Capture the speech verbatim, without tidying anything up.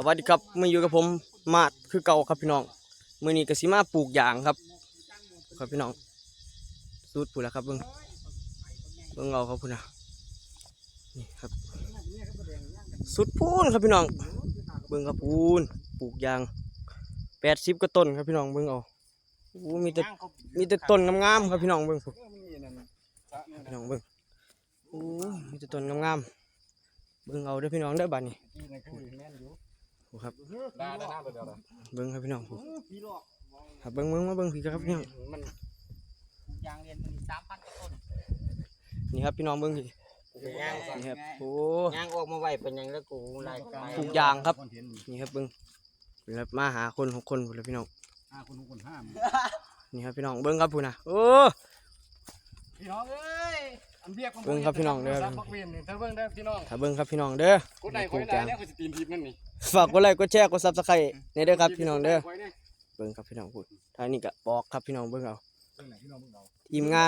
วัสดีครับ มาอยู่กับผมมาดคือเก่าครับพี่น้อง มื้อนี้ก็สิมาปลูกยางครับ ครับพี่น้อง สุดพู้นละครับ เบิ่ง เบิ่งเอาครับพู้นนะ นี่ครับ สุดพู้นครับพี่น้อง เบิ่งครับพู้น ปลูกยาง แปดสิบกว่าต้นครับพี่น้อง เบิ่งเอา โอ้ มีแต่ มีแต่ต้นงามๆครับพี่น้อง เบิ่งพู้น พี่น้องเบิ่ง โอ้ มีแต่ต้นงามๆ เบิ่งเอาเด้อพี่น้องเด้อ บัดนี้ โอ้ครับ เบิ่งครับพี่น้องพู้น ครับ เบิ่ง เบิ่ง มาเบิ่งพี้ครับพี่น้อง มันยางเรียนมันสามพันกว่าต้น นี่ครับพี่น้อง เบิ่งพี้ ยาง นี่ครับ โอ้ ยางออกมาไหวเป็นหยังแล้วกูไล่ไป ปลูกยางครับ นี่ครับ เบิ่ง ครับ มาหาคนหกคนพู้นละพี่น้อง ห้าคนหกคนห้า นี่ครับพี่น้อง เบิ่งครับพู้นนะ โอ้ พี่น้องเอ้ยอันเบียก เบิ่งครับพี่น้องเด้อ รับบักเวนนี่เธอเบิ่งเด้อพี่น้อง ถ้าเบิ่งครับพี่น้องเด้อ กดไลค์กดแชร์แล้วก็จะตีนทีมนั่นนี่ ฝากกดไลค์กดแชร์กด Subscribe นี่เด้อครับพี่น้องเด้อ เบิ่งครับพี่น้องพู้น ท้ายนี้ก็ปอกครับพี่น้อง เบิ่งเอา เบิ่งไหนพี่น้องเบิ่งเอา ทีมงาน